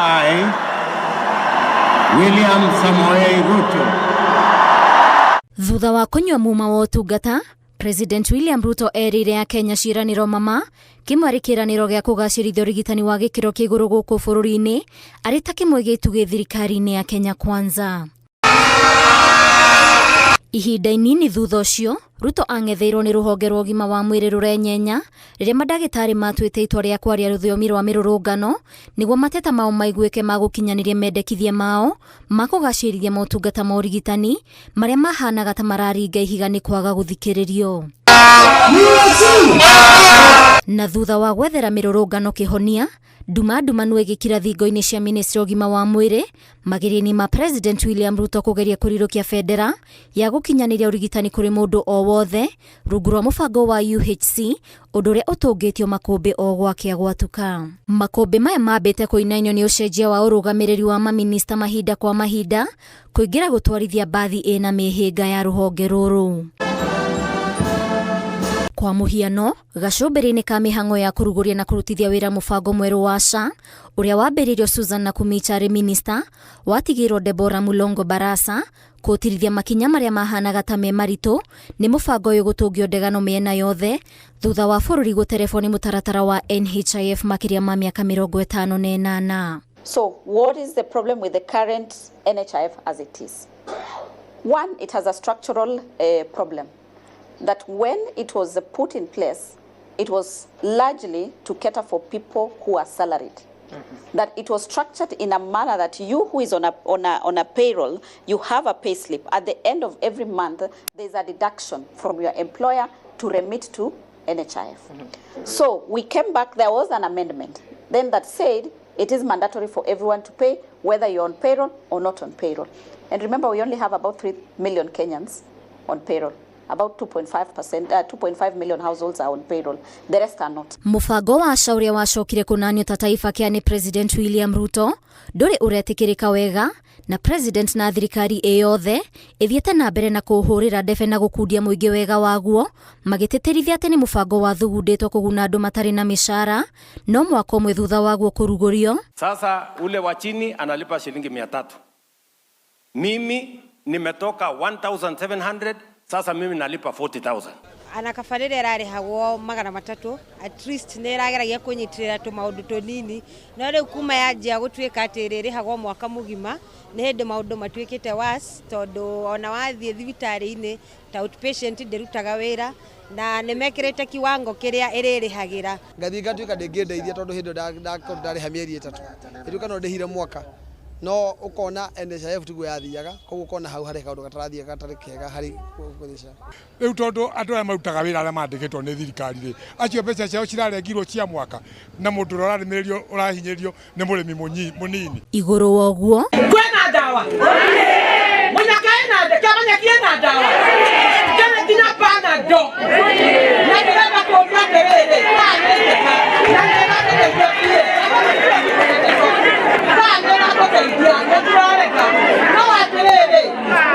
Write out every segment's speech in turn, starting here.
I, William Samoei Ruto. Thutha wa kũnyua muma wa ũtungata, President William Ruto erĩire Akenya ciĩranĩro mama kĩmwe arĩ kĩĩranĩro gĩa kũgacĩrithia ũrigitani wa gĩkĩro kĩa igũrũ gũkũ bũrũri-inĩ arĩ ta kĩmwe gĩa itugĩ thirikari-inĩ ya Kenya Kwanza. Ihinda inini thutha ũcio, Ruto ang'etheirwo nĩ rũhonge rwa ũgima wa mwĩrĩ rũrenyenya rĩrĩa mandagĩtarĩ matuĩte itua rĩa kwaria rũthiomi rwa mĩrũrũngano nĩguo mateta mao maiguĩke ma gũkinyanĩria mendekithia mao ma kũgacĩrithia motungata ma ũrigitani marĩa mahanaga ta mararinga ihiga nĩ kwaga gũthikĩrĩrio. Na thutha wa gwethera mĩrũrũngano kĩhonia, nduma ndumanu ĩgĩkira thingo-inĩ cia ministry ũgima wa mwĩrĩ mageria-inĩ ma President William Ruto kũgeria kũrirũkia bendera ya gũkinyanĩria ũrigitani kũrĩ mũndũ o wothe rungu rwa mũbango wa UHC, ũndũ ũrĩa ũtũngĩtio makũmbĩ o gwakĩa gwatuka. Makũmbĩ maya mambĩte kũinainio nĩ ũcenjia wa ũrũgamĩrĩri wa maminista mahinda kwa mahinda kũingĩra gũtwarithia mbathi ĩna mĩhĩnga ya rũhonge rũrũ. Kwa mũhiano, gacũmbĩrĩ-inĩ ka mĩhang'o ya kũrugũria na kũrutithia wĩra mũbango mwerũ wa SHA ũrĩa wambĩrĩirio Susan Nakhumicha arĩ minista, watigĩirwo Deborah Mulongo Barasa kũtirithia makinya marĩa mahanaga ta me maritũ nĩ mũbango ũyũ gũtũngio ndegano mĩena yothe thutha wa bũrũri gũterebwo nĩ mũtaratara wa NHIF makĩria ma mĩaka 58. So what is the problem with the current NHIF as it is? One, it has a structural problem that when it was put in place, it was largely to cater for people who are salaried. That it was structured in a manner that you who is on a payroll, you have a pay slip. At the end of every month, there's a deduction from your employer to remit to NHIF. So we came back, there was an amendment then that said it is mandatory for everyone to pay, whether you're on payroll or not on payroll. And remember, we only have about 3 million Kenyans on payroll. About 2.5%, 2.5 million households are on payroll. The rest are not. Mũbango wa SHA ũrĩa wacokire kũnanio ta Taifa Care nĩ President William Ruto ndũrĩ ũretĩkĩrĩka wega na President na thirikari ĩ yothe ĩthiĩte na mbere na kũũhũrĩra ndebe na gũkundia mũingĩ wega waguo magĩtĩtĩrithia atĩ nĩ mũbango wathugundĩtwo kũguna andũ matarĩ na mĩcara no mwaka ũmwe thutha waguo kũrugũrio. Sasa ule wa chini analipa shilingi 300. Mimi nimetoka 1700, sasa mimi nalipa 40,000. Ana kaba rĩrĩa ĩrarĩhagwo 300, at least nĩ ĩrageragia kũnyitĩrĩra tũmaũndũ tũnini, no rĩu kuma yanjia gũtuĩka atĩ ĩrĩrĩhagwo mwaka mũgima, nĩ hĩndĩ maũndũ matuĩkĩte worse, tondũ ona wathiĩ thibitarĩ-inĩ ta outpatient ndĩrutaga wĩra na nĩ mekĩrĩte kiwango kĩrĩa ĩrĩrĩhagĩra. Ngathiĩ ngatuĩka ndĩngĩndeithia tondũ hĩndĩ ĩyo ndakorwo ndarĩha mĩeri 3, ĩtuĩka no ndĩhire mwaka, no ũkona NHIF tiguo yathiaga, koguo ũkona hau harĩ kaũndũ gatarathiĩ gatarĩ kega harĩ kũthĩca. Rĩu tondũ andũ aya marutaga wĩra arĩa mandĩkĩtwo nĩ thirikari rĩ, acio mbeca ciao cirarengirwo cia mwaka na mũndũ ũrĩa ũrarĩmĩrĩrio ũrahinyĩrĩrio nĩ mũrĩmi mũnini. Igũrũ wa ũguo, kwĩna ndawa mũnyaka ĩna kĩama kĩna ndawa kĩrĩ nginya Panado, na ndĩrenda kũũria atĩrĩrĩ, nĩ na nĩ ĩratũteithia biũ, nĩ ĩratũteithia, nĩ tũrareka, no atĩrĩrĩ,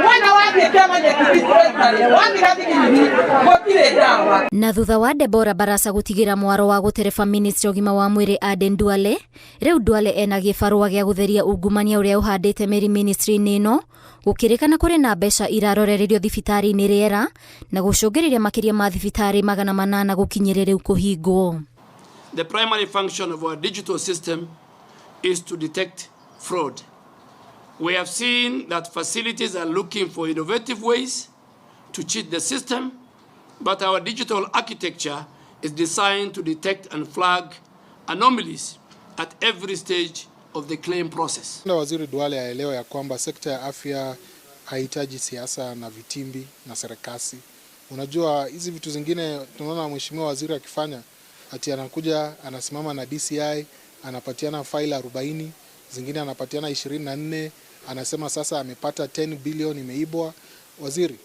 wona wathiĩ kĩama nyeki dispensary, wathiĩ gathigini gũtirĩ ndawa. Na thutha wa Deborah Barasa gũtigĩra mwaro wa gũtereba ministry ũgima wa mwĩrĩ Aden Duale, rĩu Duale ena gĩbarũa gĩa gũtheria ungumania ũrĩa ũhandĩte mĩri ministry-inĩ ĩno, gũkĩrĩkana kũrĩ na mbeca irarorererio thibitarĩ-inĩ rĩera na gũcũngĩrĩria makĩria ma thibitarĩ 800 gũkinyĩrĩ rĩu kũhingwo. The primary function of our digital system is to detect fraud. We have seen that facilities are looking for innovative ways to cheat the system, but our digital architecture is designed to detect and flag anomalies at every stage of the claim process. Na Waziri Duale aelewe ya kwamba sekta ya afya haihitaji siasa na vitimbi na sarakasi. Unajua hizi vitu zingine tunaona mheshimiwa waziri akifanya, ati anakuja anasimama na DCI, anapatiana faili 40, zingine anapatiana 24, anasema sasa amepata 10 billion imeibwa. Waziri,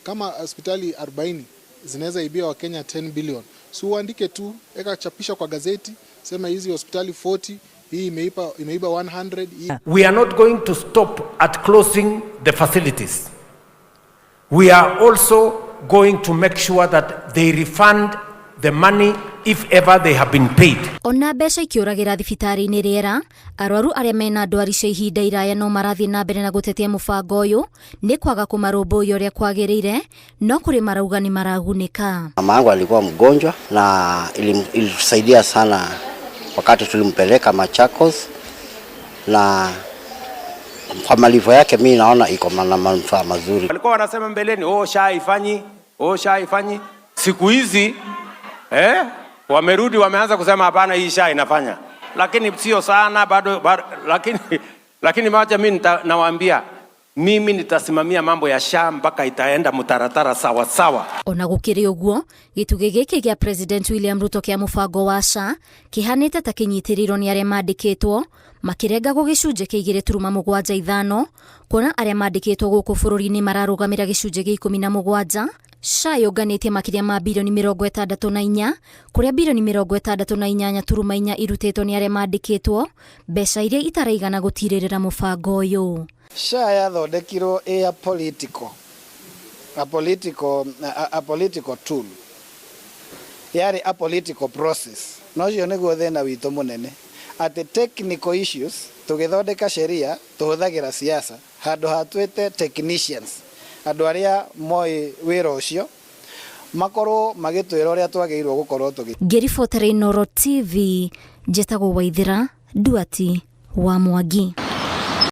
kama hospitali 40 zinaweza ibia Wakenya 10 billion, si uandike tu, eka chapisha kwa gazeti, sema hizi hospitali 40, hii imeiba 100, hii. We are not going to stop at closing the facilities. We are also going to make sure that they refund the money if ever they have been paid. Ona mbeca ikĩũragĩra thibitarĩ-inĩ rĩera, arwaru arĩa mena ndwari cia ihinda iraya no marathiĩ na mbere na gũtetia mũbango ũyũ nĩ kwaga kũmarũmbũiya ũrĩa kwagĩrĩire, no kũrĩ marauga nĩ maragunĩka. Mama yangu alikuwa mgonjwa na ilitusaidia sana wakati tulimpeleka Machakos, na kwa malipo yake mi naona iko na manufaa mazuri. Walikuwa wanasema mbeleni, oh, SHA haifanyi, oh, SHA haifanyi. Siku hizi wamerudi wameanza kusema hapana, hii SHA inafanya, lakini sio sana bado, bado lakini wacha mimi nawaambia mimi nitasimamia mambo ya SHA mpaka itaenda mtaratara sawa sawa. Ona gũkĩrĩ ũguo, gĩtugĩ gĩkĩ gĩa President William Ruto kĩa mũbango wa SHA kĩhanĩte ta kĩnyitĩrĩirwo nĩ arĩa mandĩkĩtwo makĩrengagwo gĩcunjĩ kĩa 2.75, kuona arĩa mandĩkĩtwo gũkũ bũrũri-inĩ mararũgamĩra gĩcunjĩ gĩa 17. SHA yũnganĩtie makĩria ma birioni 64, kũrĩa birioni 68.4 irutĩtwo nĩ arĩa mandĩkĩtwo, mbeca iria itaraigana gũtirĩrĩra mũbango ũyũ. SHA yathondekirwo ĩ a political tool, yarĩ a political process, na ũcio nĩguo thĩna witũ mũnene, atĩ technical issues tũgĩthondeka sheria tũhũthagĩra siasa handũ ha twĩte technicians, andũ arĩa moĩ wĩra ũcio makorwo magĩtwĩra ũrĩa twagĩrĩirwo gũkorwo tũgĩ. Ngĩribotera Inooro TV, njĩtagwo Waithĩra Nduati wa Mwangi.